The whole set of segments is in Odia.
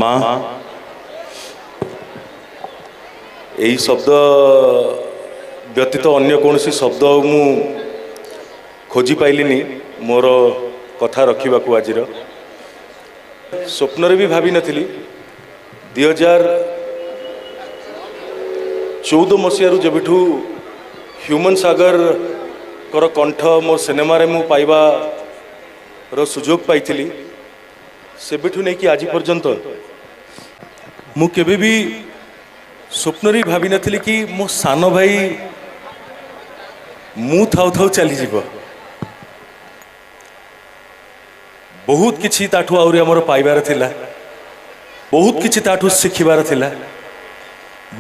ମା, ଏଇ ଶବ୍ଦ ବ୍ୟତୀତ ଅନ୍ୟ କୌଣସି ଶବ୍ଦ ମୁଁ ଖୋଜି ପାଇଲିନି ମୋର କଥା ରଖିବାକୁ। ଆଜିର ସ୍ୱପ୍ନରେ ବି ଭାବିନଥିଲି। 2014 ମସିହାରୁ ଯେବେଠୁ ହ୍ୟୁମାନ୍ ସାଗରଙ୍କର କଣ୍ଠ ମୋ ସିନେମାରେ ମୁଁ ପାଇବାର ସୁଯୋଗ ପାଇଥିଲି, ସେବେଠୁ ନେଇକି ଆଜି ପର୍ଯ୍ୟନ୍ତ ମୁଁ କେବେ ବି ସ୍ୱପ୍ନରେ ବି ଭାବିନଥିଲି କି ମୋ ସାନ ଭାଇ ମୁଁ ଥାଉ ଥାଉ ଚାଲିଯିବ। ବହୁତ କିଛି ତାଠୁ ଆହୁରି ଆମର ପାଇବାର ଥିଲା, ବହୁତ କିଛି ତାଠୁ ଶିଖିବାର ଥିଲା,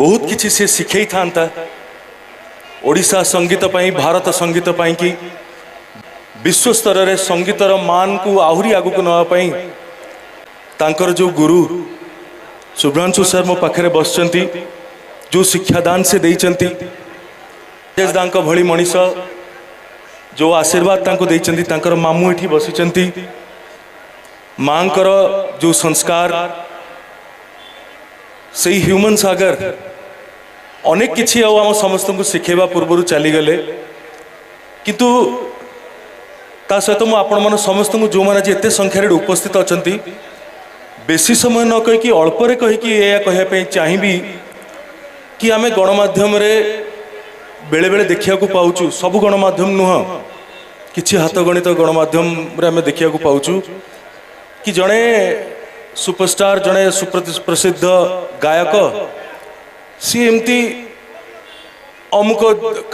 ବହୁତ କିଛି ସେ ଶିଖେଇଥାନ୍ତା ଓଡ଼ିଶା ସଙ୍ଗୀତ ପାଇଁ, ଭାରତ ସଙ୍ଗୀତ ପାଇଁକି, ବିଶ୍ୱ ସ୍ତରରେ ସଙ୍ଗୀତର ମାନକୁ ଆହୁରି ଆଗକୁ ନେବା ପାଇଁ। ତାଙ୍କର ଯେଉଁ ଗୁରୁ ଶୁଭ୍ରାଂଶୁ ସାର୍ ମୋ ପାଖରେ ବସିଛନ୍ତି, ଯେଉଁ ଶିକ୍ଷାଦାନ ସେ ଦେଇଛନ୍ତି, ଦାଙ୍କ ଭଳି ମଣିଷ ଯେଉଁ ଆଶୀର୍ବାଦ ତାଙ୍କୁ ଦେଇଛନ୍ତି, ତାଙ୍କର ମାମୁଁ ଏଠି ବସିଛନ୍ତି, ମାଙ୍କର ଯେଉଁ ସଂସ୍କାର, ସେଇ ହ୍ୟୁମାନ୍ ସାଗର ଅନେକ କିଛି ଆଉ ଆମ ସମସ୍ତଙ୍କୁ ଶିଖେଇବା ପୂର୍ବରୁ ଚାଲିଗଲେ। କିନ୍ତୁ ତା ସହିତ ମୁଁ ଆପଣମାନ ସମସ୍ତଙ୍କୁ, ଯେଉଁମାନେ ଆଜି ଏତେ ସଂଖ୍ୟାରେ ଏଠି ଉପସ୍ଥିତ ଅଛନ୍ତି, ବେଶୀ ସମୟ ନ କହିକି ଅଳ୍ପରେ କହିକି ଏଇଆ କହିବା ପାଇଁ ଚାହିଁବି କି ଆମେ ଗଣମାଧ୍ୟମରେ ବେଳେବେଳେ ଦେଖିବାକୁ ପାଉଛୁ, ସବୁ ଗଣମାଧ୍ୟମ ନୁହଁ, କିଛି ହାତଗଣିତ ଗଣମାଧ୍ୟମରେ ଆମେ ଦେଖିବାକୁ ପାଉଛୁ କି ଜଣେ ସୁପରଷ୍ଟାର, ଜଣେ ସୁପ୍ରସିଦ୍ଧ ଗାୟକ, ସିଏ ଏମିତି ଅମୁକ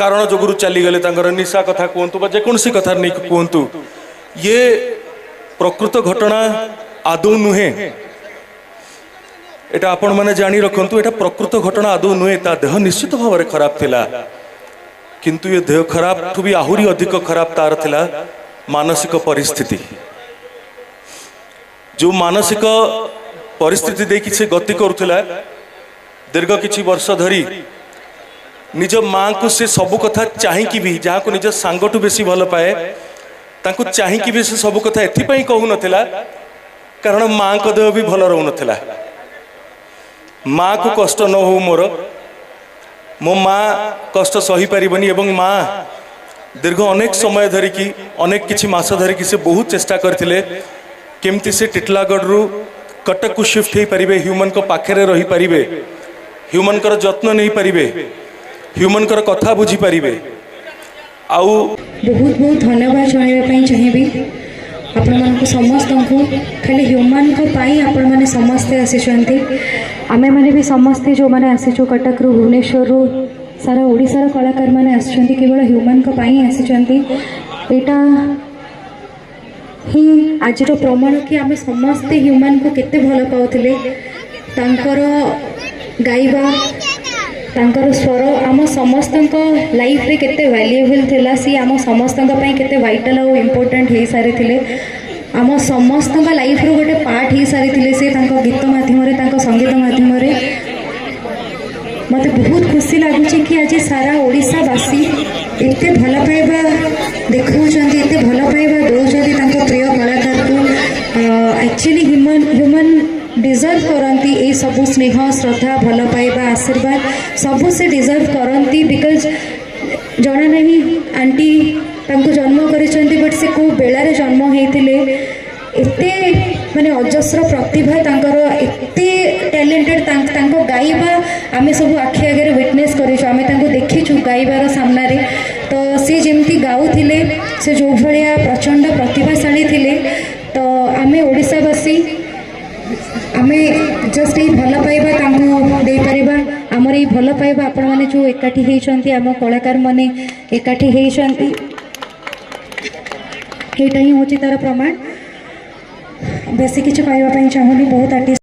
କାରଣ ଯୋଗୁରୁ ଚାଲିଗଲେ, ତାଙ୍କର ନିଶା କଥା କୁହନ୍ତୁ ବା ଯେକୌଣସି କଥା ନେଇକି କୁହନ୍ତୁ, ଇଏ ପ୍ରକୃତ ଘଟଣା ଆଦୌ ନୁହେଁ। ଏଇଟା ଆପଣମାନେ ଜାଣି ରଖନ୍ତୁ, ଏଇଟା ପ୍ରକୃତ ଘଟଣା ଆଦୌ ନୁହେଁ। ତା ଦେହ ନିଶ୍ଚିତ ଭାବରେ ଖରାପ ଥିଲା, କିନ୍ତୁ ଏ ଦେହ ଖରାପଠୁ ବି ଆହୁରି ଅଧିକ ଖରାପ ତାର ଥିଲା ମାନସିକ ପରିସ୍ଥିତି। ଯେଉଁ ମାନସିକ ପରିସ୍ଥିତି ଦେଇକି ସେ ଗତି କରୁଥିଲା ଦୀର୍ଘ କିଛି ବର୍ଷ ଧରି, ନିଜ ମାଆଙ୍କୁ ସେ ସବୁ କଥା ଚାହିଁକି ବି, ଯାହାକୁ ନିଜ ସାଙ୍ଗଠୁ ବେଶୀ ଭଲ ପାଏ, ତାଙ୍କୁ ଚାହିଁକି ବି ସେ ସବୁ କଥା ଏଥିପାଇଁ କହୁନଥିଲା, କାରଣ ମାଆଙ୍କ ଦେହ ବି ଭଲ ରହୁନଥିଲା। ମାଆକୁ କଷ୍ଟ ନ ହଉ ମୋର, ମୋ ମା କଷ୍ଟ ସହିପାରିବନି। ଏବଂ ମା ଦୀର୍ଘ ଅନେକ ସମୟ ଧରିକି, ଅନେକ କିଛି ମାସ ଧରିକି ସେ ବହୁତ ଚେଷ୍ଟା କରିଥିଲେ କେମିତି ସେ ଟିଟଲାଗଡ଼ରୁ କଟକକୁ ସିଫ୍ଟ ହେଇପାରିବେ, ହ୍ୟୁମାନଙ୍କ ପାଖରେ ରହିପାରିବେ, ହ୍ୟୁମାନଙ୍କର ଯତ୍ନ ନେଇପାରିବେ, ହ୍ୟୁମାନଙ୍କର କଥା ବୁଝିପାରିବେ। ଆଉ ବହୁତ ବହୁତ ଧନ୍ୟବାଦ ଜଣାଇବା ପାଇଁ ଚାହିଁବି ଆପଣମାନଙ୍କୁ ସମସ୍ତଙ୍କୁ। ଖାଲି ହ୍ୟୁମାନଙ୍କ ପାଇଁ ଆପଣମାନେ ସମସ୍ତେ ଆସିଛନ୍ତି, ଆମେମାନେ ବି ସମସ୍ତେ ଯେଉଁମାନେ ଆସିଛୁ କଟକରୁ, ଭୁବନେଶ୍ୱରରୁ, ସାରା ଓଡ଼ିଶାର କଳାକାରମାନେ ଆସିଛନ୍ତି, କେବଳ ହ୍ୟୁମାନଙ୍କ ପାଇଁ ଆସିଛନ୍ତି। ଏଇଟା ହିଁ ଆଜିର ପ୍ରମାଣ କି ଆମେ ସମସ୍ତେ ହ୍ୟୁମାନଙ୍କୁ କେତେ ଭଲ ପାଉଥିଲେ। ତାଙ୍କର ଗାଇବା, ତାଙ୍କର ସ୍ୱର ଆମ ସମସ୍ତଙ୍କ ଲାଇଫ୍ରେ କେତେ ଭ୍ୟାଲୁଏବଲ୍ ଥିଲା, ସିଏ ଆମ ସମସ୍ତଙ୍କ ପାଇଁ କେତେ ଭାଇଟାଲ୍ ଆଉ ଇମ୍ପୋର୍ଟାଣ୍ଟ ହେଇସାରିଥିଲେ, ଆମ ସମସ୍ତଙ୍କ ଲାଇଫ୍ର ଗୋଟେ ପାର୍ଟ ହେଇସାରିଥିଲେ ସେ ତାଙ୍କ ଗୀତ ମାଧ୍ୟମରେ, ତାଙ୍କ ସଙ୍ଗୀତ ମାଧ୍ୟମରେ। ମୋତେ ବହୁତ ଖୁସି ଲାଗୁଛି କି ଆଜି ସାରା ଓଡ଼ିଶାବାସୀ ଏତେ ଭଲ ପାଇବା ଦେଖାଉଛନ୍ତି, ଏତେ ଭଲ ପାଇବା ଦେଉଛନ୍ତି ତାଙ୍କ ପ୍ରିୟ କଳାକାରକୁ। ଆକ୍ଚୁଆଲି ହ୍ୟୁମାନ୍ ଡିଜର୍ଭ କରନ୍ତି ଏଇ ସବୁ ସ୍ନେହ, ଶ୍ରଦ୍ଧା, ଭଲ ପାଇବା, ଆଶୀର୍ବାଦ ସବୁ ସେ ଡିଜର୍ଭ କରନ୍ତି। Because ଜଣା ନାହିଁ ଆଣ୍ଟି ତାଙ୍କୁ ଜନ୍ମ କରିଛନ୍ତି, ବଟ୍ ସେ କେଉଁ ବେଳାରେ ଜନ୍ମ ହେଇଥିଲେ। ଏତେ ମାନେ ଅଜସ୍ର ପ୍ରତିଭା ତାଙ୍କର, ଏତେ ଟ୍ୟାଲେଣ୍ଟେଡ଼। ତାଙ୍କ ଗାଇବା ଆମେ ସବୁ ଆଖି ଆଗରେ ୱିଟନେସ୍ କରିଛୁ, ଆମେ ତାଙ୍କୁ ଦେଖିଛୁ ଗାଇବାର ସାମ୍ନାରେ। ତ ସେ ଯେମିତି ଗାଉଥିଲେ, ସେ ଯେଉଁ ଭଳିଆ ପ୍ରଚଣ୍ଡ ପ୍ରତିଭାଶାଳୀ ଥିଲେ, ତ ଆମେ ଓଡ଼ିଶାବାସୀ ଆମେ ଜଷ୍ଟ ଏଇ ଭଲ ପାଇବା ତାଙ୍କୁ ଦେଇପାରିବା। ଆମର ଏଇ ଭଲ ପାଇବା, ଆପଣମାନେ ଯେଉଁ ଏକାଠି ହେଇଛନ୍ତି, ଆମ କଳାକାରମାନେ ଏକାଠି ହେଇଛନ୍ତି, ଏଇଟା ହିଁ ହେଉଛି ତାର ପ୍ରମାଣ। ବେଶୀ କିଛି କହିବା ପାଇଁ ଚାହୁଁନି, ବହୁତ ଆର୍ଟିଷ୍ଟ